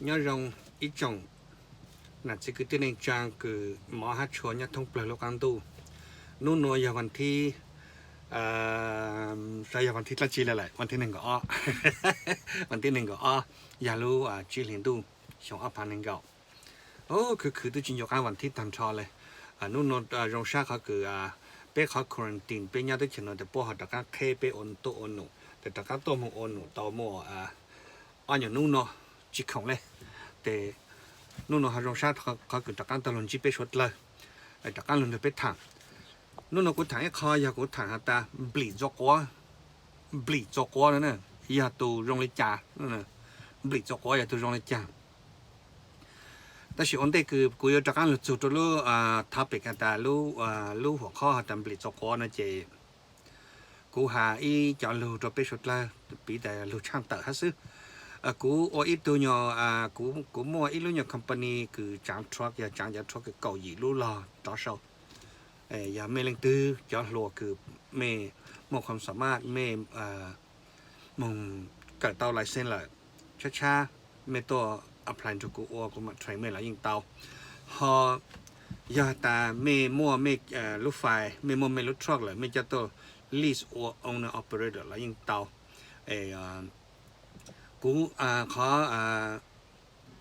Nyob zoo ib tsoom nam txiv kwv tij neej tsaa kws mov hab tshua nyob thoob plawg lub qaab ntuj. Nub nua yog vas thib, xyov yog vas thib dlaab tsi le lawm, vas thib neeg nkaum ob, vas thib neeg nkaum ob, yog lub tsib hlis ntuj xyoo ob phav neeg nkaum. Khwv khwv twb tsis nco qaab vas thib taag nrho le. Nub nua zoo sab qhov kws peb qhov quarantine peb nyob teb chaws no tes puab ho rov qaab qheb peb tuaj ua num, tes rov qaab tuaj moog ua num tau muaj ob nyuas nub no tsis khoom le. Tes nub nua ho zoo sab qhov kws rov qaab tau lug ntsib peb suav dlawg, rov qaab lug nrug peb thaam. Nub nua kuv thaam ib qho yog kuv thaam has tas nplim txua quav, nplim txua quav no yog tus zoo li cas, nplim txua quav yog tus zoo li cas. Tab sis ua ntej kws kuv yuav rov qaab lug txug rua lub topic has tas lub huam qhov has tas nplim txua quav no ces kuv has ib co lug rua peb suav dlawg piv tas lug tshaaj tawm hab xwb. Kuv ua ib tug nyuas, kuv muaj ib lub nyuas company kws tsaav truck, yog tsaav cov truck kws kaum yim lub log rov sau. Yog mej leej twg cov hluas kws mej muaj khuam xam maj, mej moog kawm tau license lawm, tshab tshab mej tuaj apply nrug kuv ua, kuv mam train mej los yeej tau. Ho yog tas mej muaj mej lub fais, mej muaj mej lub truck lawm, mej coj tuaj lease ua owner operator los yeej tau. Kuv qhov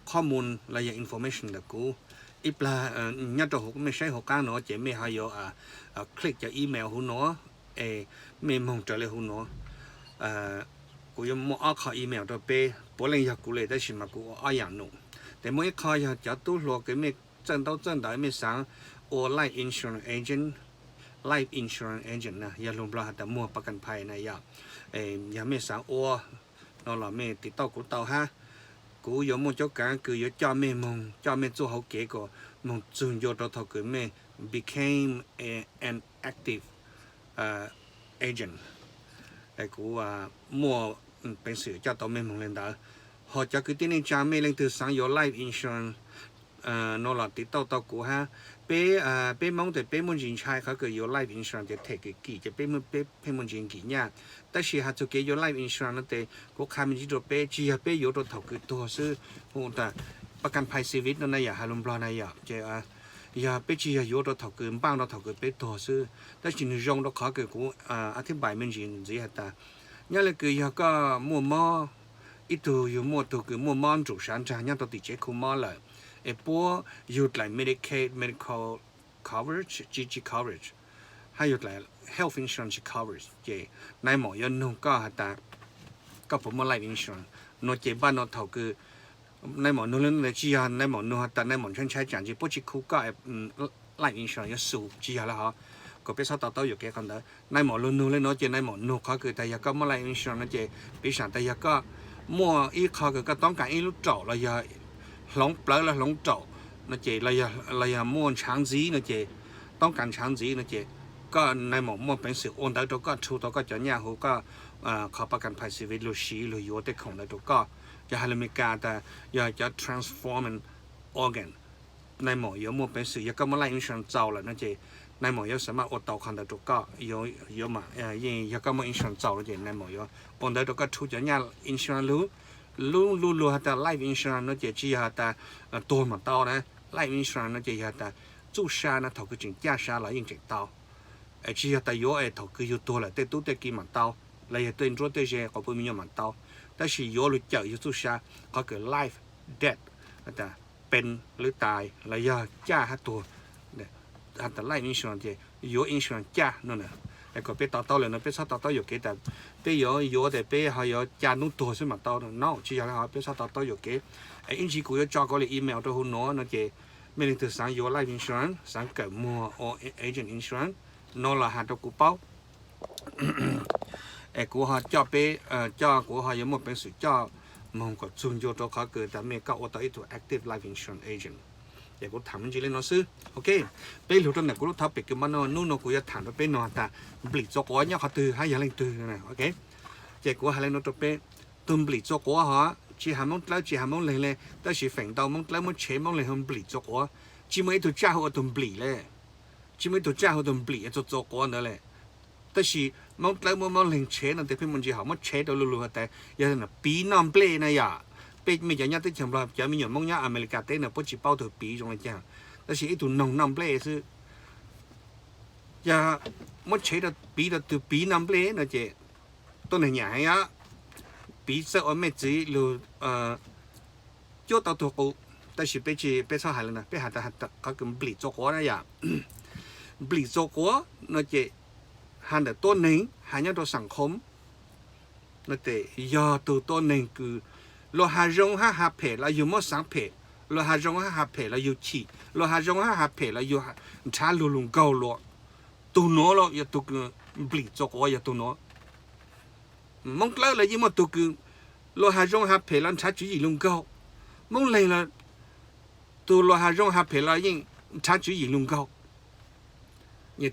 qhov mul los yog information ntawm kuv ib plag nyob rau huv, mej saib huv qaab nuav ces mej ho yuav click cov email huv nuav, es mej moog raws le huv nuav. Kuv yuav muaj ob qho email rau peb, puav leej yog kuv le tab sis mas kuv ua ob yaam num. Tes muaj ib qho yog cov tub hluas kws mej txawj ntaub txawj ntawv, mej xaav ua life insurance agent, life insurance agent na yog lug Nplog has tas muag pas kas phais na yom. Yog mej xaav ua no los mej tiv tauj kuv tau hab. Kuv yuav muaj cuab kaav kws yuav coj mej moog, coj mej txuj hauv kev kom moog txug ncua rau thaum kws mej became an active agent. Kuv muaj peev xwm coj tau mej moog le ntawd. Ho cov kwv tij neej tsaa mej leej twg xaav yuav life insurance no los tiv tauj tau kuv hab. Peb, peb Moob tes peb muaj ntsis ntshai qhov kws yuav life insurance ces them kws kim ces peb, peb pheej muaj ntsis nkim nyaj. Tab sis has txug kev yuav life insurance no tes kuv qha me ntsis rua peb, tsis yog peb yuav rua thaum kws tuag xwb. Hu tas pas kas phais xi vij no na yom, has lug Nplog na yom, ces yog peb tsis yog yuav rua thaum kws npaaj rua thaum kws peb tuag xwb, tab sis nwg zoo rua qhov kws kuv a thib npais me ntsis ntxiv has tas, nyob le kws yog koj muaj mob, ib tug yug muaj tug kws muaj mob nrug sav nraag nyob rua tim tsev khu mob lawm, es puab yug dlaim Medicaid, medical coverage, tsis, tsis coverage, hab yug dlaim health insurance tsis coverage, ces nai maum yuav nug koj has tas koj puas muaj life insurance no ces npaj no thaum kws nai maum nug le nuav tsis yog nai maum nug has tas nai maum ntshai ntshai tsaam ntsis puab tsis khu koj life insurance yuav xu, tsis yog le hov. Kom peb txhob to taub yuam kev qhov ntawd. Nai maum lug nug le nuav ces nai maum nug qhov kws tas yog koj muaj life insurance no ces piv xam tas yog koj muaj ib qho kws koj toob kas ib lub raum los yog hloov plawv los hloov raum no ces los yog muaj ntshaav ntxiv no ces toob kas ntshaav ntxiv no ces koj nai maum muaj peev xwm ua ntawv rau koj, rhu tau koj cov nyaj huv koj qhov pas kas phais xi vij lug siv lug yuav tej khoom ntawd rau koj. Cov has lug Meskas tas yog cov transforming organ, nai maum yuav muaj peev xwm, yog koj muaj life insurance txaus lawm no ces nai maum yuav xam maj ua tau qhov ntawd rau koj. Yuav, yog koj muaj insurance txaus no ces nai maum yuav ua ntawv rau koj, rhu cov nyaj insurance lug. Lub lu lug has tas life insurance no ces tsis yog has tas tuag mam tau na. Life insurance no ces yog has tas txuj sa no thaum kws tseem caj sa los yeej tseem tau. Tsis yog tas yuav es thaum kws yug tuag lawm tej tub tej ki mam tau, los yog tej nruab tej ze quas puj me nyuam mam tau. Tab sis yuav lug cawm yug txuj sa, qhov kws life, death, pen lwb tais los yog caj hab tuag, has tas life insurance ces yuav insurance caj no na. Kom peb to taub le nuav, peb txhob to taub yuam kev tas peb yuav yuav tes peb ho yuav ca nub tuag xwb mam tau no, tsis yog le hov, peb txhob to taub yuam kev. Es ib ntsis kuv yuav tso kov le email rau huv nuav no ces mej leej twg xaav yuav life insurance, xaav kawm muag ua agent insurance no los has rau kuv paub. Es kuv ho coj peb, coj kuv ho yuav muaj peev xwm coj moog kom txug ncua rau qhov kws tas mej koj ua tau ib tug active life insurance agent. Es kuv tham me ntsis le nuav xwb. Ok, peb lug rau ntawm kuv lub topic kws npaj no, nub nua kuv yuav tham rau peb no tas nplim txua quav nyob qhov twg hab yog leej twg. Ok, ces kuv has le nuav rau peb, tug nplim txua quav hov tsis has Moob Dlawb tsis has Moob Leeg le, tab sis feem ntau Moob Dlawb muab tshev Moob Leeg hu nplim txua quav. Tsis muaj ib tug tsaj hu ua tug nplim le. Tsis muaj ib tug tsaj hu tug nplim txua txua quav ntawd le. Tab sis Moob Dlawb muab Moob Leeg tshev no tes pheej muaj ntsis hom muab tshev rau lu lug has tas yog piv noj nplej na yom. Peb mej cov nyob teb chaws Nplog, cov me nyuam Hmoob nyob Amelikas teb no puab tsis paub tug piv zoo le caag, tab sis ib tug noog noj nplej xwb. Yog muab tshev rau piv rau tug piv noj nplej no ces tuab neeg nyam heev os. Piv txawj ua mej txiv lug cuab tau tug qus, tab sis peb tsis, peb txhob has le no, peb has tas qhov kws nplim txuas quav na yom. Nplim txuas quav no ces has ntawm tuab neeg, has nyob rau xam khoo no ces yog tug tuab neeg kws luag has zoo hab has phem los yug muab xaav phem, luag has zoo hab has phem los yug chim, luag has zoo hab has phem los yug nrhav lug lug nkaug luas, tug nuav los yog tug kws nplim txuas quav yog tug nuav. Moob Dlawb los yeej muaj tug kws luag has zoo has phem los nrhav tswv yim lug nkaug. Moob Leeg los tug luag has zoo has phem los yeej nrhav tswv yim lug nkaug.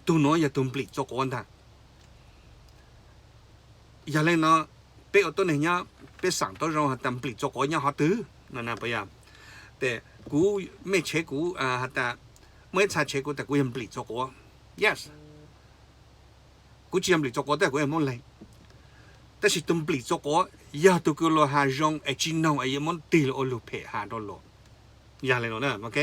Tug nuav yog tug nplim txuas quav ntag. Yog le no, peb ua tuab neeg nyob, peb xaam tau zoo has tas nplim txuas quav nyob qhov twg no na, puas yog? Tes kuv, mej tshev kuv has tas, muaj ib txha tshev kuv tas kuv yog nplim txuas quav. Yes, kuv tsis yog nplim txuas quav tab kuv yog Moob Leeg. Tab sis tug nplim txuas quav yog tug kws luag has zoo es tsis noog es yuav muab tig los ua lug phem has rau luas. Yog le no na, ok.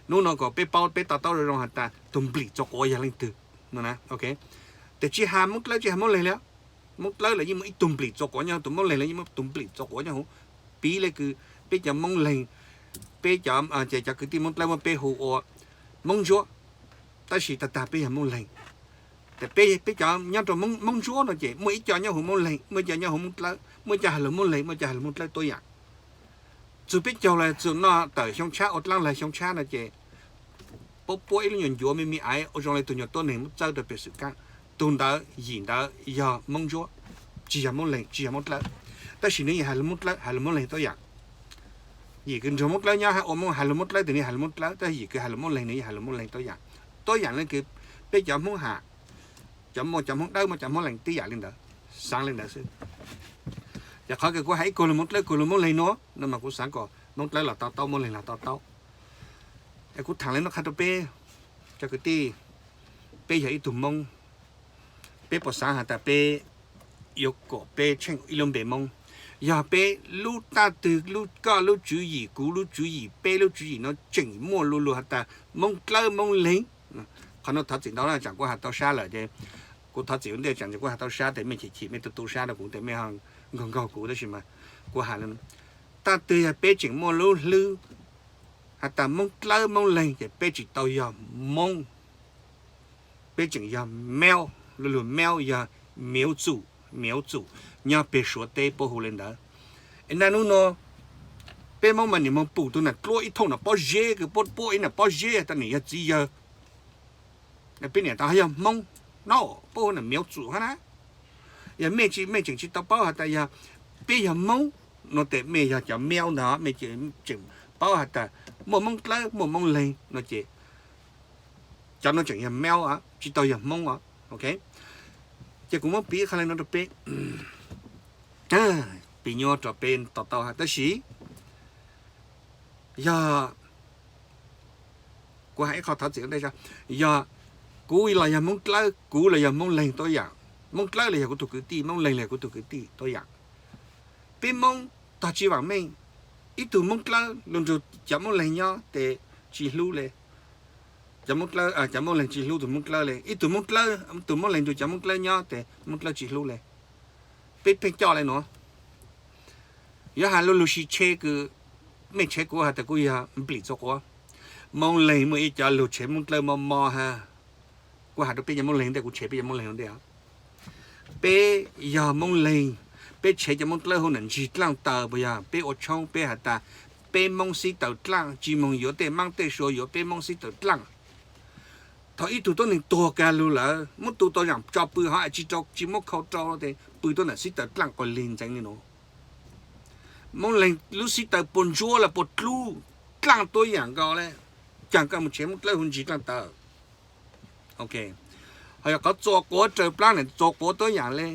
Hnub no kom peb paub, peb to taub zoo zoo has tas tug nplim txuas quav yog leej twg no na, ok. Tes tsis has Moob Dlawb tsis has Moob Leeg li. Moob Dlawb los yeej muaj ib tug nplim txuas quav nyob huv, tug Moob Leeg los yeej muaj tug nplim txuas quav nyob huv. Piv le kws peb cov Moob Leeg, peb cov, ces cov kwv tij Moob Dlawb muab peb hu ua Moob Ntsuab, tab sis tag tag peb yog Moob Leeg. Tes peb, peb cov nyob rau Moob Ntsuab no ces muaj ib co nyob huv Moob Leeg, muaj ib co nyob huv Moob Dlawb, muaj ib co has lug Moob Leeg, muaj ib co has lug Moob Dlawb tuab yaam. Txug peb caug lawm, txug noj tawm xyoo tshab ua dlaab lawm xyoo tshab no ces puab puab ib lub nyuag ncuav me me aiv ua zoo le tug nyuag tuab neeg muab txawb rau pem xwm kaab. Tug ntawd yim ntawd yog Moob Ntsuab, tsis yog Moob Leeg, tsis yog Moob Dlawb. Tab sis nwg yeej has lug Moob Dlawb, has lug Moob Leeg tuab yaam. Yim kws nrug Moob Dlawb nyob hab ua Moob, has lug Moob Dlawb tes nwg has lug Moob Dlawb, tab yim kws has lug Moob Leeg nwg yeej has lug Moob Leeg tuab yaam. Tuab yaam le kws peb cov Hmoob has, cov muaj cov Hmoob Dawb muaj cov Hmoob Leeg tib yam le ntawd, xaav le ntawd xwb. Yog qhov kws kuv has ib kuv lug Moob Dlawb kuv lug Moob Leeg nuav no mas kuv xaav kom Moob Dlawb los to taub, Moob Leeg los to taub. Es kuv thaam le nuav qha rau peb cov kwv tij, peb yog ib tug Moob, peb puas xaav has tas peb yuav kom peb tsheej ib lub npe Moob? Yog peb lub, taj twg lub, koj lub tswv yim, kuv lub tswv yim, peb lub tswv yim no tseem muaj lu lug has tas Moob Dlawb Moob Leeg. Qhov no thov txim ntau na, tsaam kuv has tau sab lawm ces kuv thov txim ua ntej, tsaam kuv has tau sab tes mej chim chim mej tu tu sab rau kuv tes mej nkaug nkaug kuv, tab sis mas kuv has le, taj twg yog peb tseem muaj lub hlwb has tas Moob Dlawb Moob Leeg ces peb tsis tau yog Moob, peb tseem yog Maub, lu lug Maub yog miuv txum, miuv txum, nyob peg Suav teb puab hu le ntawd. Es naj nub nuav peb Moob mas nim moog pum tug nam dluab ib thooj nam pob zeb kws puab puab ib nam pob zeb tas nim yog txiv yawg, peb niam tas yog Hmoob no, puab hu nam miuv txum hab na. Yog mej tseem tsis tau paub has tas yog peb yog Moob no tes mej yog cov Maub ntag, mej tseem paub has tas muaj Moob Dlawb muaj Moob Leeg no ces cov no tseem yog Maub, tsis tau yog Hmoob os, ok. Ces kuv muab piv qha le no rau peb, piv nyuaj rau peb to taub hab, tab sis yog kuv has ib qho thov txim, yog kuv los yog Moob Dlawb, kuv los yog Moob Leeg tuab yaam. Moob Dlawb los yog kuv tug kwv tij, Moob Leeg los yog kuv tug kwv tij tuab yaam. Peb Moob tog tsis vaam meej, ib tug Moob Dlawb lug nrug cov Moob Leeg nyob tes tsis hlub le, cov Moob Dlawb, cov Moob Leeg tsis hlub tug Moob Dlawb le, ib tug Moob Dlawb, tug Moob Leeg nrug cov Moob Dlawb nyob tes Moob Dlawb tsis hlub le. Peb pheej coj le nuav. Yuav has lu lug sis tshev kws mej tshev kuv has tas kuv yog nplim txuas quav. Moob Leeg muaj ib cov lug tshev Moob Dlawb mob mob hab. Kuv has rau peb cov Moob Leeg ntej, kuv tshev peb cov Moob Leeg ntej. Peb yog Moob Leeg, peb tshev cov Moob Dlawb hu nam ntsig dlaaj taw puas yog? Peb ua tshoob peb has tas peb Moob xib taws dlaaj, tsis moog yuav tej maab tej sua, yuav peb Moob xib taws dlaaj. Thaum ib tug tuab neeg tuag kag lug lawm, muab tu tau yaam tso pw hov, tsis rau, tsis muab khau rau tes pw tuab nam xib taws dlaaj quas lig ntxeev le nuav. Moob Leeg lub xib taws puas ntsuab los puas dlub, dlaaj tuab yaam nkaus le, caag koj moog tshev Moob Dlawb hu ntsig dlaaj taw. Ok, ho yog qhov txuas quav raws plaab na, txuas quav tuab yaam le.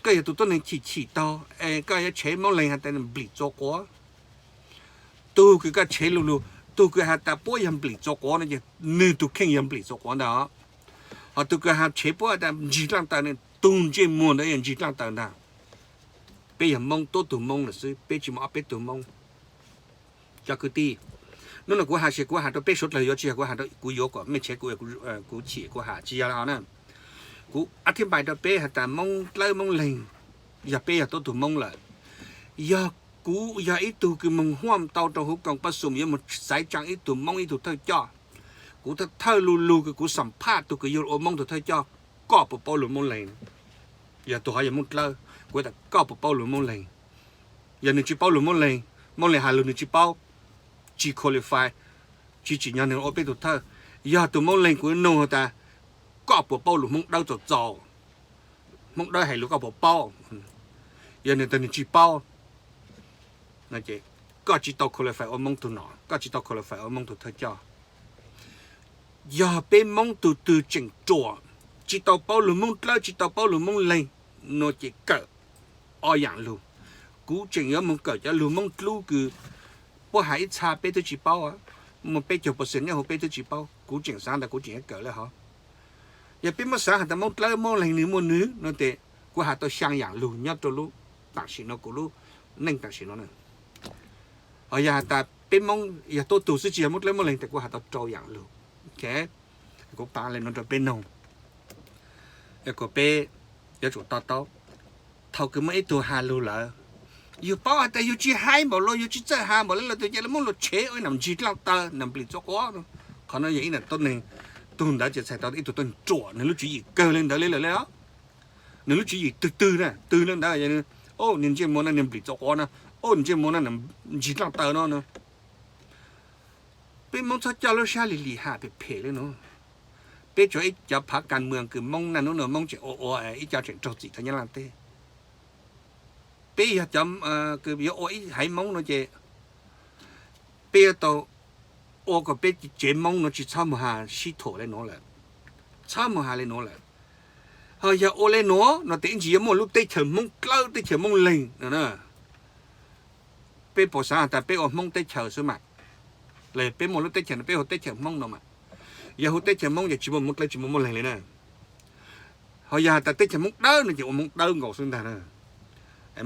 Koj yog tug tuab neeg chim chim taug es koj yuav tshev Moob Leeg has tas nplim txuas quav. Tug kws koj tshev lu lug, tug kws has tas puab yog nplim txuas quav no ces nwg tug kheej yog nplim txuas quav ntag. Ho tug kws has tshev puab has tas ntsig dlaaj taw ne, tug ntsej muag ntawd yog ntsig dlaaj taw ntag. Peb yog Hmoob tuab tug Hmoob lawm xwb, peb tsis muaj ob peb tug Hmoob. Cov kwv tij, hnub no kuv has, kuv has rau peb suav dlawg, yuav tsis yog kuv has rau, kuv yuav kom mej tshev kuv, kuv chim kuv has tsis yog li na. Kuv ab thib npais rau peb has tas Moob dlawb Moob leeg, yog peb yog tuab tug Moob lawm, yog kuv yog ib tug kws moog huaj tau rau huv koom paj xum yuav moog xaiv tsaa ib tug Moob ib tug thawj coj. Kuv thawj thawj lug lug kws kuv xam phaj tug kws yuav ua Moob tug thawj coj, koj puas paub lug Moob leeg? Yog tug hov yog Moob dlawb, kuv tas koj puas paub lug Moob leeg? Yog nwg tsis paub lug Moob leeg, Moob leeg has lug nwg tsis paub, tsis qualify, tsis tsim nyog nwg ua peb tug thawj. Yog tug Moob leeg kuv nug has tas koj puas paub lug Hmoob dawb txaus txaus, Hmoob dawb hais lug koj puas paub? Yog nwg tas nwg tsis paub, koj tsis tau qualify ua Moob tug nom, koj tsis tau qualify ua Moob tug thawj coj. Yog peb Moob tug twg tseem ruam, tsis tau paub lug Moob dlawb, tsis tau paub lug Moob leeg, nua ces kawm ob yaam lug. Kuv tseem yuav moog kawm cov lug Moob dlub kws puab has ib txha peb twb tsis paub, muaj peb caug percent nyob huv peb twb tsis paub, kuv tseem xaav tas kuv tseem yuav kawm le hov. Yog peb muab xaav has tas Moob dlawb Moob leeg nwg muaj nwg nua tes kuv has tau xyaa yaam lug nyob rau lub taam sim no, kuv lub neej taam sim no na. Ho yog has tas peb Moob yog tuab tug xwb tsis yog Moob dlawb Moob leeg tes kuv has tau rau yaam lug. Ok, kuv pav le nuav rau peb noog, kom peb yuav tsum to taub. Thaus kws muaj ib tug has lug lawm, yug paub has tas yug tsis hais npaum luas, yug tsis txawj has npaum le luas tes ca le muab luas tshev ua ib nam ntsis dlaaj taw, nam nplim txuv quav. Qhov no yog ib nam tuab neeg, tug ntawd ces txhais tau ib tug tuab neeg ruam, nwg lub tswv yim kawg le ntawd le lawm le os. Nwg lub tswv yim twg twg na, twg le ntawd, o, nwg ntsej muag no nwg nplim txuv quav no, o, nwg ntsej muag no nwg ntsis dlaaj taw no na. Peb Moob txhob coj lub sab lim lim ham phem phem le nuav. Peb tsuas ib cov phav kas muas kws Moob naj nub nua Moob tseem ua ua ib co tseem raug txim tau Nyab Laaj teb. Peb yog cov kws yuav ua ib haiv Moob no ces peb yuav tau ua kom peb tsev Moob no tsis txhob mus has sib thuam le nuav lawm, txhob mus has le nuav lawm. Ho yog ua le nuav no tes ib ntsis yuav muaj lub teb chaws Hmoob dlawb teb chaws Hmoob leeg no na. Peb puas xaav has tas peb ua Hmoob teb chaws xwb mas, los peb muaj lub teb chaws no peb hu teb chaws Hmoob no mas? Yog hu teb chaws Hmoob ces tsis muaj Moob dlawb tsis muaj Moob leeg li na. Ho yog has tas teb chaws Hmoob dawb no ces ua Hmoob dawb nkaus xwb ntag na.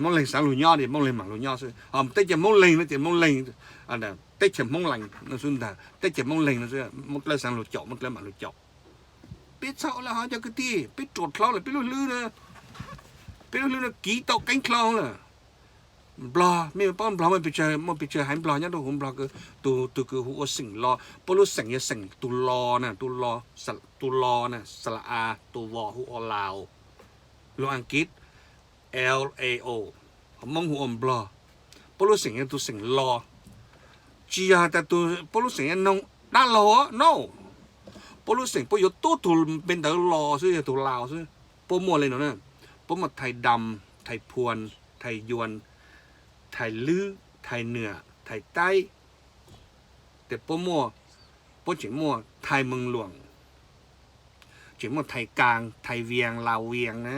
Moob leeg xaav lug nyob ces Moob leeg maam lug nyob xwb, ho teb chaws Hmoob leeg no ces Moob leeg, teb chaws Hmoob leeg no xwb ntag, teb chaws Hmoob leeg no xwb, Moob dlawb xaav lug caum Moob dlawb maam lug caum. Peb txhob ua le hov cov kwv tij, peb ruam dlhau lawm, peb lub hlwb na, peb lub hlwb no kiv tau qeeb dlhau lawm. Nplog, mej paub Nplog muaj pes tsawg, muaj pes tsawg haiv Nplog nyob rau huv Nplog, tug, tug kws hu ua xeem Lo, puab lub xeem yog xeem Tus Lo na, Tus Lo, Tus Lo na, Sa La A, Tus Vo hu ua Lao, lug Askiv, L A O. Hos Moob hu ua Nplog, puab lub xeem yog tug xeem Lo. Tsis yog has tas tug puab lub xeem yog noog dab laug no. Puab lub xeem puab yuav tuab tug npe ntawd Lo xwb, yog tug Lao xwb. Puab muaj le nuav na, puab muaj Thais Dam, Thais Phuam, Thais Yuam, Thais Lwb, Thais Nwam, Thais Taib, tes puab muaj, puab tseem muaj Thais Meej Luam, tseem muaj Thais Kaas, Thais Vias, Laus Vias na.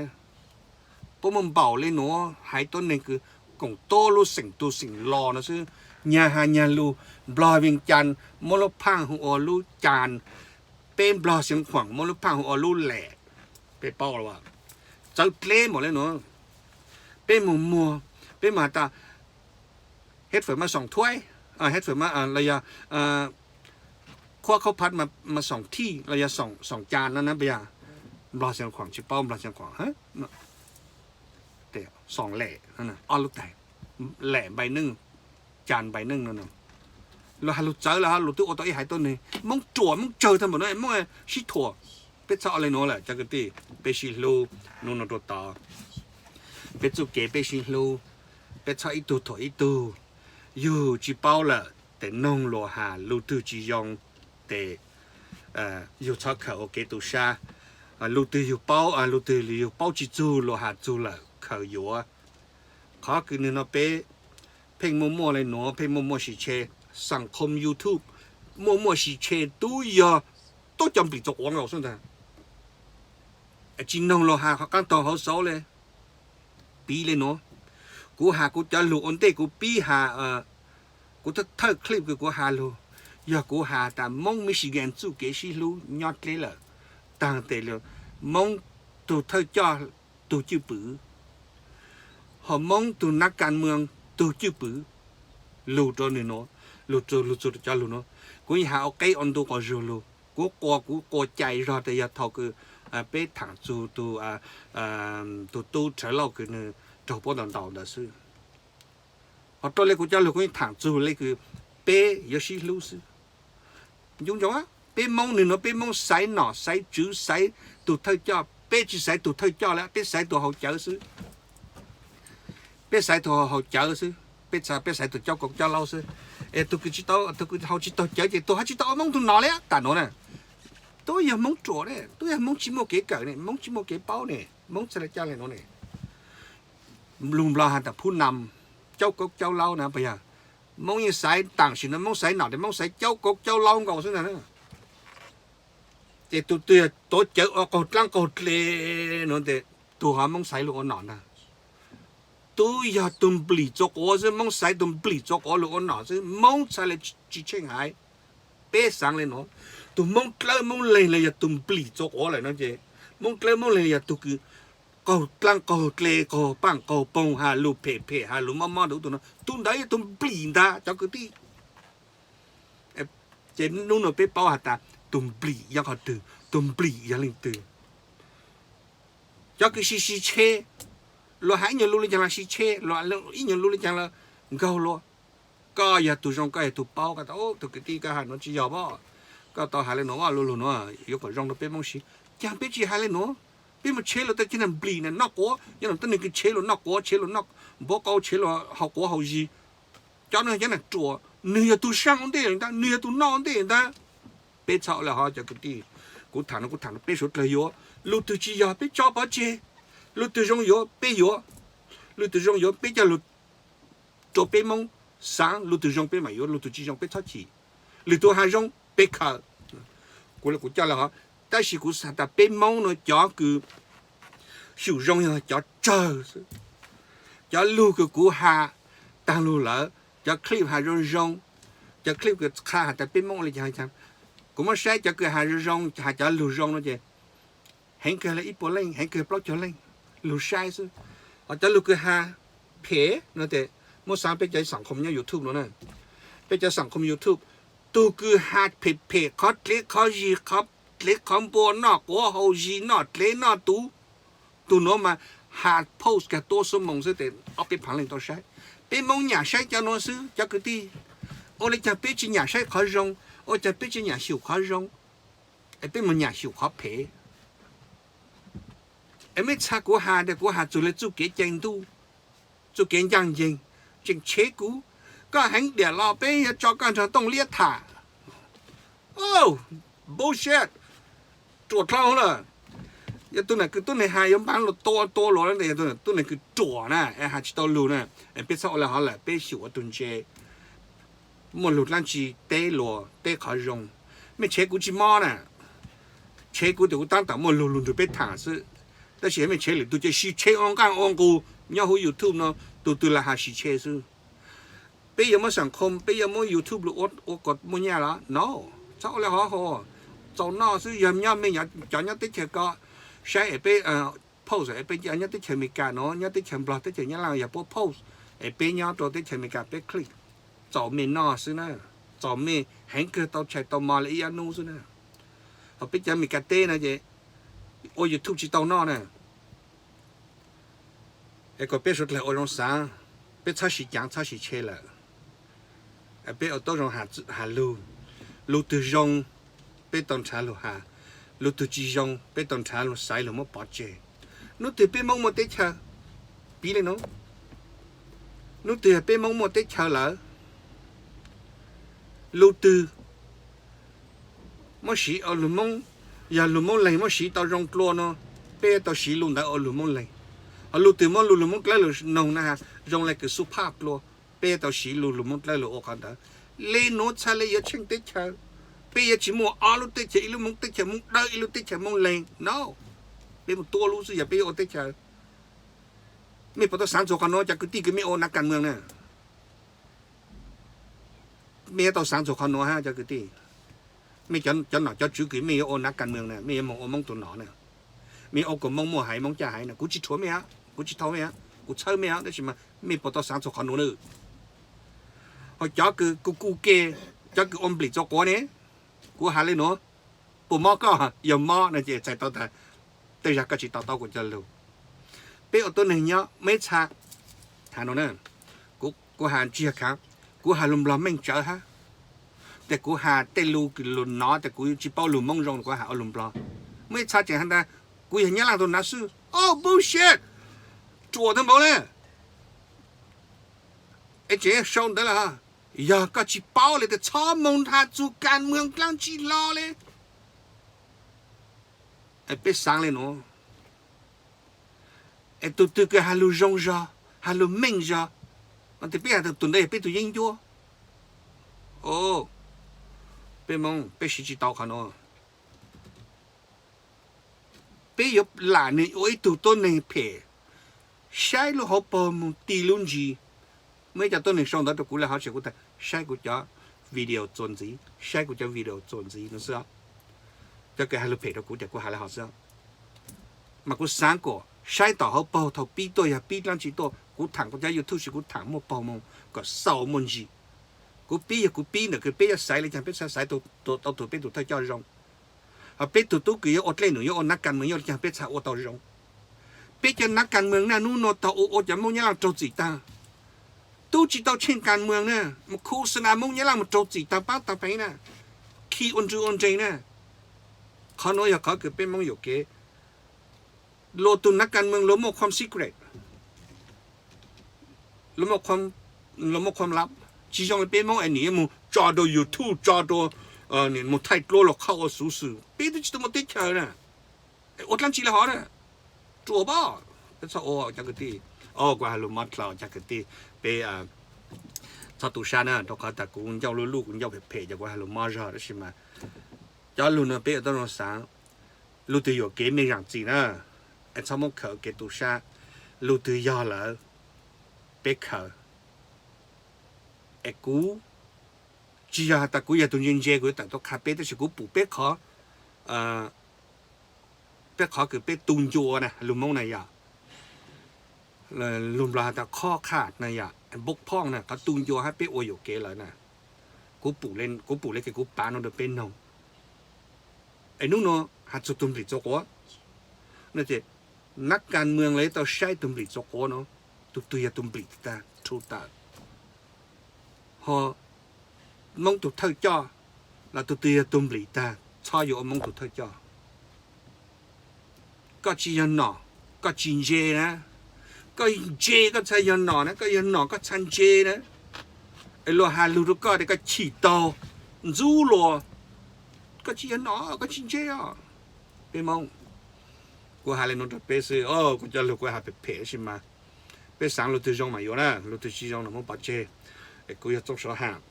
Puab muaj npaum le nuav haiv tuab neeg kws koom tuab lub xeem tug xeem Lo no xwb. Nyag has nyag lug, Nplog Vias Cas muab lub phaaj hu ua lub Cas, peb Nplog Xeev Khuam muab lub phaaj hu ua lub Lem. Peb paub los txawv dleb npaum le nuav. Peb mus muag, peb mus has tas Hej Fawm mas Xoom Thuaib, Hej Fawm los yog Khuab Khaub Phab mas Xoom Thij los yog Xoom Cas no na, puas yog? Nplog Xeev Khuam tsis paub, Nplog Xeem Khuam, Xoom Lem, ob lub tais, Lem Npai Neej, Cas Npai Neej no. Luag has lug txawv lawm, luag twb ua tau ib haiv tuab neeg. Moob ruam Moob tsawg tag npaum no Moob sib thuam. Peb txhob ua le nuav lawm cov kwv tij, peb sib hlub, nub nua rua tod, peb txuj kev peb sib hlub, peb txhob ib tug thuam ib tug. Yug tsis paub lawm tes noog luag has, lug twg tsis zoo tes yug txhob khaws ua kev tu sab. Lug twg yug paub, lug twg yug paub tsis txug luag has txug lawm khaws yuav. Qhov kws nwg no peb pheej muaj muaj le nuav, pheej muaj muaj sis tshe, xaam khoom YouTube, muaj muaj sis tshe tub yog tuab cov nplim txuv quav nkaus xwb ntag. Tsis noog luag has qhov qaab taug hauv xauv le. Piv le nuav, kuv has kuv cov lug ua ntej, kuv pib has, kuv thawj clip kws kuv has lug, yog kuv has tas Moob Michigan txuj kev sib hlub nyob dleb lawm, taag tes lug Moob tug thawj coj tug cwj pwm. Hom Moob tug nab kas mwm tug cwj pwm lug rua nwg nuav, lug txug, lug txug rua cov lug nuav. Kuv has ua qeb ua ntu quas zug lug, kuv quas, kuv quas cai zog tas yog thaus kws peb thaam txug tug tub Rhawv Lauj kws nwg raug puab ntaus ntaus ntawd xwb. Hos rua le kuv cov lug kuv yeej thaam txug le kws peb yuav sib hlub xwb. Ncu ntsoov, peb Moob nwg nuav peb Moob xaiv nom xaiv tswv xaiv tug thawj coj, peb tsi xaiv tug thawj coj le, peb xaiv tug haus cawv xwb. Peb xaiv tug haus cawv xwb, peb, peb xaiv tug caub kaus caub laub xwb. Es tug kws tsi tau, tug kws haus tsi taug cawv ces tug hab tsi tau ua Moob tug nom le tas nuav na. Tub yog Moob ruam ne, tub yog Moob tsi muaj kev kawm ne, Moob tsi muaj kev paub ne, Moob txhaj le ca le nuav ne. Lug Nplog has tas phub nam, caub kaus caub laub na puas yog? Moob yeej xaiv taam sim no Moob xaiv nom tes Moob xaiv caub kaus caub laub nkaus xwb ntag na. Ces tug twg yog tuav cawv ua qaug dlaab qaug dle nuav tes tug hov Moob xaiv lug ua nom ntag. Tub yog tug nplim txua quav xwb, Moob xaiv tug nplim txua quav lug ua nom xwb, Moob txhaj le tsi tsheej haiv. Peb xaav le nuav, tug Moob dlawb Moob leeg le yog tug nplim txua quav lawm no ces Moob dlawb Moob leeg le yog tug kws qaug dlaab qaug dle qaug paaj qaug poog has lug phem phem has lug mob mob rua tug no, tug ntawd yog tug nplim ntag cov kwv tij. Ces nub nuav peb paub has tas tug nplim yog qhov twg, tug nplim yog leej twg. Cov kws sis sis tshe, luas has ib nyuag lus le caag los sis tshe, luas ib nyuag lus le caag los nkaug luas. Koj yog tug zoo koj yog tug paub, koj tas tug kwv tij koj has nuav tsi yog pab, koj tau has le nuav pab, lug lug nuav yuav kom zoo rua peb Moob siv. Caag peb tsi has le nuav, peb mus tshev luas tas ceg nplim na, noj quav, yog tuab neeg kws tshev luas noj quav, tshev luas noj npuab qaub, tshev luas haus quav haus zis, cov nuav cov nam ruam, nwg yog tug saab ua ntej ntag, nwg yog tug noj ua ntej ntag. Peb txhob ua le hov cov kwv tij, kuv thaam no kuv thaam no peb suav dlawg yuav, lug twg tsi yog peb tso pov tseg, lug twg zoo yuav peb yuav, lug twg zoo yuav peb coj lug rua peb Moob xaav, lug twg zoo peb maam yuav, lug twg tsi zoo peb txhob chim, lwm tug has zoo peb khaws. Kuv le kuv coj le hov, tab sis kuv xaav tas peb Moob nuav cov kws xyum zoo yog cov tsawg xwb. Cov lug kws kuv has taag lug lawm, cov clip has zoo zoo, cov clip kws qha has tas peb Moob ua le caag, kuv muab saib cov kws has zoo zoo, has cov lug zoo no ces heev kawg le ib puas leej, heev kawg plaub caug leej lug saib xwb. Hos cov lug kws has phem no tes, muab xaav peb cov xam khom nyob YouTube no na, peb cov xam khom YouTube, tug kws has phem phem qhov dlev qhov zis, dlev qhov npua, noj quav haus zis, noj dlev noj tuv, tug nuav mas has post kag tuab xuab moos xwb tes ob peb phaav leej tau saib. Peb Moob nyam saib cov nuav xwb cov kwv tij. Ua le caag peb tsi nyam saib qhov zoo, ua caag peb tsi nyam xyum qhov zoo, es peb mus nyam xyum qhov phem. Es mej txha kuv has tes kuv has txug le txuj kev cai ntuj, txuj kev ncaaj nceeg, tseem tshev kuv. Koj heev diam los peb yuav tso koj nrog Tooj Liab tham. Bullshit, ruam dlhau lawm. Yog tug nam kws tuab neeg has yuav npaab luas tua tua luas, yog tug nam kws ruam na es has tsi tau lug na, peb txhob ua le hov lawm, peb xyum ua tug ntse. Muaj lug dlaab tsi teb luas teb qhov zoo. Mej tshev kuv tsi mob na, tshev kuv tes kuv taab tom muaj lug lug nrug peb tham xwb. Tab sis mej tshev lwm tug ces sis tshev ua nqaaj ua nqug nyob huv YouTube no, tug twg lam has sis tshev xwb. Peb yuav muab xam khom, peb yuav muab YouTube lug ua kom muaj nyaj los no, txhob ua le hov hov. Txaus noj xwb, yog nyob mej cov nyob teb chaws ko saib es peb post es peb nyob teb chaws Amelikas no, nyob teb chaws Nplog, teb chaws Nyab Laj yog puab post es peb nyob rua teb chaws Amelikas peb click, txaus mej noj xwb na, txaus mej heev kawg tau tshais tau mov le ib ob nub xwb na. Hos peb cov Amelikas teb no ces ua YouTube tsi tau noj na. Es kom peb suav dlawg ua zoo xaav, peb txhob sis caav txhob sis tshev lawm. Peb ua tuab zoo has lug, lug twg zoo peb tau nrhav lug has, lug twg tsi zoo peb tau nrhav lug xaiv lug muab pov tseg. Nub twg peb Moob muaj teb chaws, piv le nuav, nub twg yog peb Moob muaj teb chaws lawm, lug twg muab siv ua lug Moob, yog lug Moob leeg muab siv tau zoo dlua no, peb tau siv lug ntawd ua lug Moob leeg. Hos lug twg muab lug lug Moob dlawb lug noog na, zoo le kws xub phaj dlua, peb tau siv lug lug Moob dlawb lug ua qhov ntawd. Le nuav txhaj le yuav tsheej teb chaws. Peb yuav tsi muaj ob lub teb chaws, ib lub Moob teb chaws Moob dawb, ib lub teb chaws Moob leeg no. Peb muaj tuab lub xwb yog peb yuav ua teb chaws. Mej puas tau xaav txug qhov nuav cov kwv tij kws mej ua nav kas mwm na? Mej yuav tau xaav txug qhov nuav hab cov kwv tij. Mej cov nom cov tswv kws mej yuav ua nav kas mwm na, mej yuav moog ua Moob tug nom na, mej yuav ua kom Moob muaj haiv Moob caj haiv na, kuv tsi rhuav mej, kuv tsi thau mej. kuv txhawb mej os, tab sis mas mej puas tau xaav txug qhov nuav na? Ho cov kws kuv kuj ke, cov kws ua nplim txuas quav ne, kuv has le nuav, puas mob koj? Yog mob no ces txhais tau tas tej zag koj tsis to taub kuv cov lug. Peb ua tuab neeg nyob muaj ib txha, has no na, kuv has tsis yog khaav, kuv has lug Nplog meej tsawv hab, tes kuv has tej lug kws lug nov tes kuv tsis paub lug Moob zoo kuv has ua lug Nplog. Muaj ib txha tseem has tas kuv yog Nyab Laaj tug nav xwb. Oh, bullshit! Ruam tag npaum le. Es tseem sau ntawd lawm, yog koj tsis paub le tes txhob moog has txug kas muag dlaab tsi hlo le. Es peb xaav le nuav, es tug twg kws has lug zoo zog, has lug meej zog, tes peb has tas tug ntawd yog peb tug yeeb ncuab. Peb Moob peb siv tsis tau qhov nuav. Peb yuav lam nwg ua ib tug tuab neeg phem, saib lub hauv paug moog ti lub ntsis. Muaj ib co tuab neeg sau ntawv rau kuv le hov, kuv tas saib kuv cov video txuas ntxiv, saib kuv cov video txuas ntxiv no xwb. Cov kws has lug phem rau kuv ces kuv has le hov xwb. Mas kuv xaav kom saib tom hauv paug thaum pib tuaj yog pib dlaab tsi tuaj, kuv thaam kuv cov YouTube sis kuv thaam muaj paug moog kom xaus muaj ntsis. Kuv pib yog kuv pib ntawm kws peb yuav xaiv le caag peb txhaj xaiv tau tug peb tug thawj coj zoo. Ho peb tug tub kws yuav ua dlej num yuav ua nav kas moog yuav le caag peb txhaj ua tau zoo. Peb cov nav kas moog na nub nua tog ua ua cov Moob Nyab Laaj raug txim taag. Tub tsis tau tsheej kas moog na, mus khu xa nas Moob Nyab Laaj mus raug txim taag paab taag peev na, khi ua nrw ua nreeg na. Qhov nuav yog qhov kws peb Moob yuam kev. Luag tug nav kas moog luag muaj qhuam secret, luag muaj qhuam lab, tsis zoo le peb Moob es nwg yuav mus tso rau YouTube, tso rau, mus thaij dluab los qhov ua xuv xwm. Peb twb tsis tau muaj teb chaws na, ua dlaab tsi le hov na? Ruam pab, peb txhob ua cov kwv tij. Kuv has lug mob dlhau cov kwv tij, peb txhob tu sab na, rau qhov tas kuv ncauj luj luj kuv ncauj phem phem ces kuv has lug mob zog, tab sis mas cov lug no peb yuav tau xaav. Lug twg yuam kev mej zaam txim na, es txhob muab khaws kev tu sab. Lug twg yog lawm peb khaws. Es kuv tsis yog has tas kuv yog tug ntse ntse kuv yuav tawm tuaj qha peb, tab sis kuv pum peb qhov, peb qhov kws peb tu ncua na, lug Moob na yom, lug Nplog has tas khob khaj na yom, npub phooj na, qhov tu ncua hab peb ua yuam kev lawm na. Kuv pum le kws kuv pav no rau peb noog. Es nub nua has txug tug nplim txuas quav, nav kas moog lawv tau saib tug nplim txuas quav no, tug twg yog tug nplim taag, rhu tawm. Ho Moob tug thawj coj los tug twg yog tug nplim taag, txhob yuav ua Moob tug thawj coj. Koj tsis yog nom, koj tsis ntse na. Koj ntse koj txhaj yog nom na, koj yog nom koj txhaj ntse na. Es luag has lug rau koj tes koj chim taug, ntxub luag. Koj tsis yog nom, koj tsis ntse os. Peb Moob, kuv has le nuav rau peb xwb, kuv cov lug kuv has phem phem tab sis mas peb xaav lug twg zoo mas yuav na, lug twg tsis zoo no muab pov tseg. Es kuv yog Txooj Sov Ham,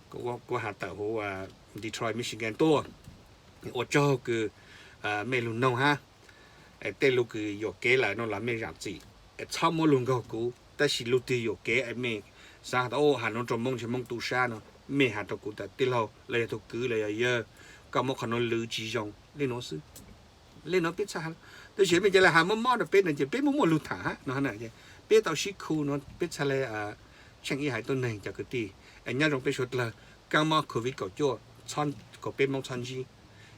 kuv has tawm huv Detroit, Michigan tuaj. Ua tsaug kws mej lug noog hab. Es tej lug kws yuam kev lawm no los mej zaam txim, es txhob muab lug nkaug kuv. Tab sis lug twg yuam kev es mej xaav has tas has nuav rau Moob ntshe Moob tu sab no, mej has rau kuv tas tij laug los yog tug kwv los yog yawg, koj muab qhov nuav lwv tsis zoo le nuav xwb. Le nuav peb txhaj, tab sis mej ca le has mob mob rau peb no ces peb muaj muaj lug tham hab no, peb tau sib khu no peb txhaj le tsheej ib haiv tuab neeg cov kwv tij. Es nyob zoo peb suav dlawg, kaab mob COVID kaum cuaj kom peb Moob txhob ntsib.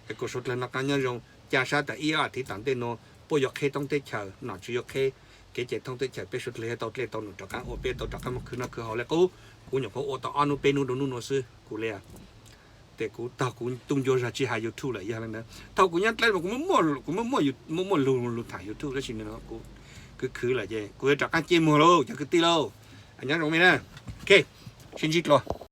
Es kuv suav dlawg noj qaab nyob zoo, ca sab tas ib ob as thiv tom ntej nuav puab yuav qheb thoob teb chaws, nom tswv yuav qheb kev cai thoob teb chaws, peb suav dlawg yuav tau dlej tau num rov qaab ua, peb tau rov qaab moog khwv noj khwv haus le qub. Kuv nyuam qhuav ua tau ob nub peb nub rau nub nua xwb kuv le. Tes kuv tog kuv tu ncua zog tsis has YouTube lawm, yog le ntawd thaum kuv nyob dleb kuv muaj muaj lug tham YouTube, tab sis no kuv khwv khwv lawm ces kuv yuav rov qaab cej muag lauj cov kwv tij lauj. Nyob zoo mej na. Ok, sib ntsib dlua.